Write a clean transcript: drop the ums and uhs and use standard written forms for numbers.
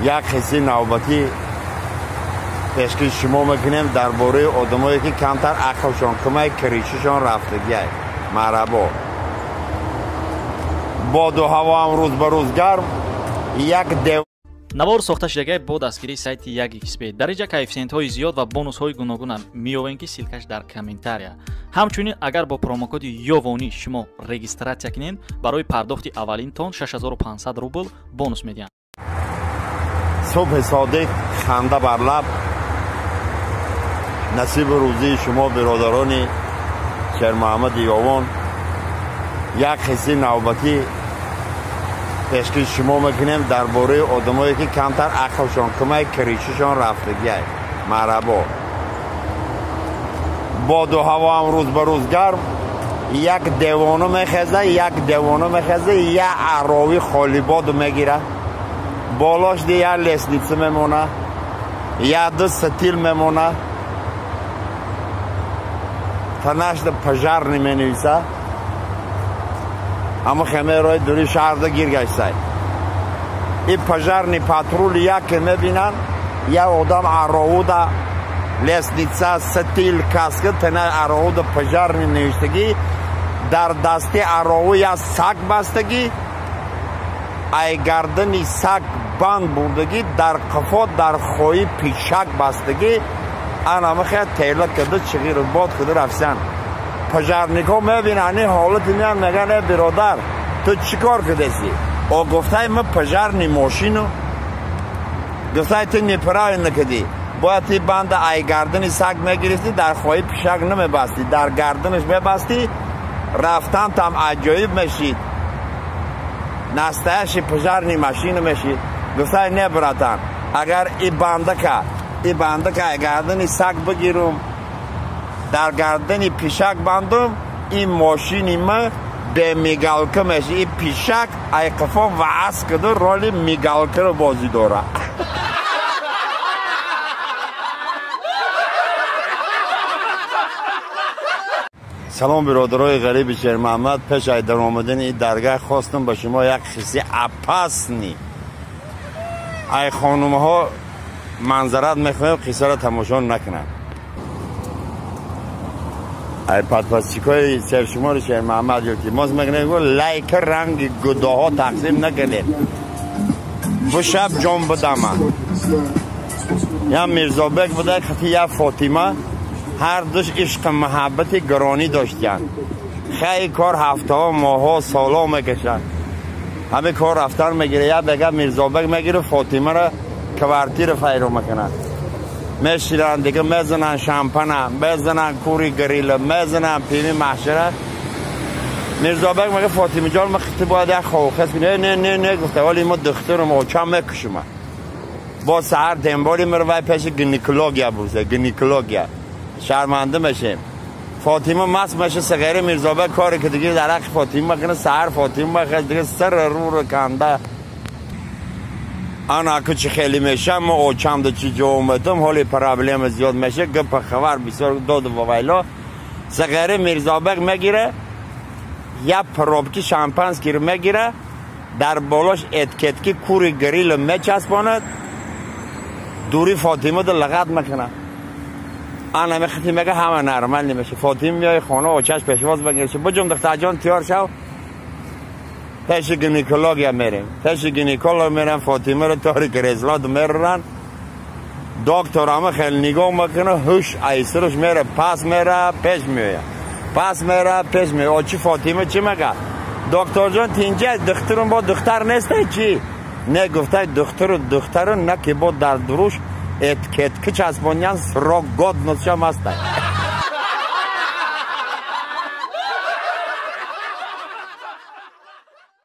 Як қиссаи навбатӣ пешкаши шумо мекунем дар бораи одамое ки камтар ақлшон кумай кришишон рафтагиай. Марҳабо. Боду ҳаво ҳам рӯз ба рӯз гарм. Як дев Навор сохта шудагай бо дастгирии сайти 1xb. Дар инҷа коэффисиентҳои зиёд ва бонусҳои гуногунам меёвем, ки ссылка ш дар комментария. Ҳамчунин агар бо промокоди Ёвонӣ шумо регистрация кунед, барои пардохти аввалинтон 6500 рубл бонус медиҳанд. Субҳи содиқ, ханда бар лаб, насибу рӯзии шумо, биродарони Шермуҳаммади Ёвон. Як қиссаи навбатӣ пешкаши шумо мекунем дар бораи одамое ки камтар ақлшон кумай кришишон рафтагиай. Марҳабо. Боду ҳаво ҳам рӯз ба рӯз гарм. Як девона мехеза, як девона мехеза, як арови холибоду мегира, болош ди як лестница мемона, як ду сатил мемона, танашда пожарный менависа. Ама хемерои дури шаҳрда гир гаштай. И пожарный патруль яке мебинанд, як одам аровуда лестница, сатил, каска, тана аровуда пожарный навиштагӣ, дар дасти арову як саг бастагӣ, ай гардани саг банд бурдагӣ, дар қафо дар хои пишак бастагӣ. Анамахе тела када чиғир бод када рафтан. Пожарник ҳо мебинанд ин ҳолати, меянд, мегӯянд: «Э, биродар, ту чӣ кор кардеси?» О гуфтай: «Ма пожарный мошину». Гуфтай: «Ту неправильно кардӣ, бояд ти банда ай гардани саг мегирифтӣ, дар хои пишак намебастӣ, дар гарданаш мебастӣ, рафтантам аҷоиб мешид, настоящий пожарный машина мешид». Гуфтай: «Не, братан, агар и бандака, и бандака ай гардани саг бигирум, дар гардани пишак бандум, ин мошини ма бе мигалка меша, и пишак ай қафо ваъз каду роли мигалкаро бозӣ дорад». Салом, биродарои ғариби Шермуҳаммад. Пеш аз даромадани ин даргоҳ хостам ба шумо як қисси опасный ай хонумҳо манзарат мехоҳем, қиссаро тамошо накунанд. Ай подписчик ои сершумори Шермуҳаммад, илтимос мекунем, лайка ранги гудоҳо тақсим накунед. Бушаб ҷон будама. Я Мирзобек буда хати я Фотима, ҳар душ ишқи муҳаббати гаронӣ доштиянд. Хеле кор ҳафтаҳо, моҳҳо, солҳо мекашад. Ҳамин кор рафтан мегира, як бега Мирзобек мегира, Фотимаро квартира файро мекунад. Меширанд, дига мезананд шампана, мезананд кури грила, мезананд пиви маҳшара. Мирзобек мега: «Фотима ҷон, ма хити бояд як ховхез кунем». «Не, не, не», гуфта, «вале ма духтурам, очам мекушима». Бо саҳар дембори мировай пеши гинекология бурса, гинекология. Шарманде мешем. Фотима маст меше, сағири Мирзобек коре ки дига дар ҳаққи Фотима мекунад, саҳар Фотима мехез, дига сар рӯро канда. Ана ку чӣ хеле мешам, мо очамда чӣ ҷо омадам, ҳоли проблема зиёд меша, гапа хабар бисёр доду вавайло. Сағири Мирзобек мегира, як пробки шампанскиро мегира, дар болош этикетки кури грила мечаспонад, дури Фотима да лағат мекунад. Ана мехати мега ҳама нормал меша. Фотима меои хона, очаш пешвоз мегирад. «Буҷум, духтарҷон, тиёр шав, пеши гинекология мерем». Пеши гинеколог мерам, Фотимаро тори кресло меран. Доктор ама хеле нигоҳ мекуна, ҳуш айсираш мера, пас мера, пеш меояд, пас мера, пеш меояд. Очи Фотима чӣ мега? «Докторҷон, тинҷа, духтурум бо духтар нестай чӣ?» «Не», гуфтай, «духтуру духтару на ки бо дар дуруш этикетки часпонян, срок годность шам ҳастай».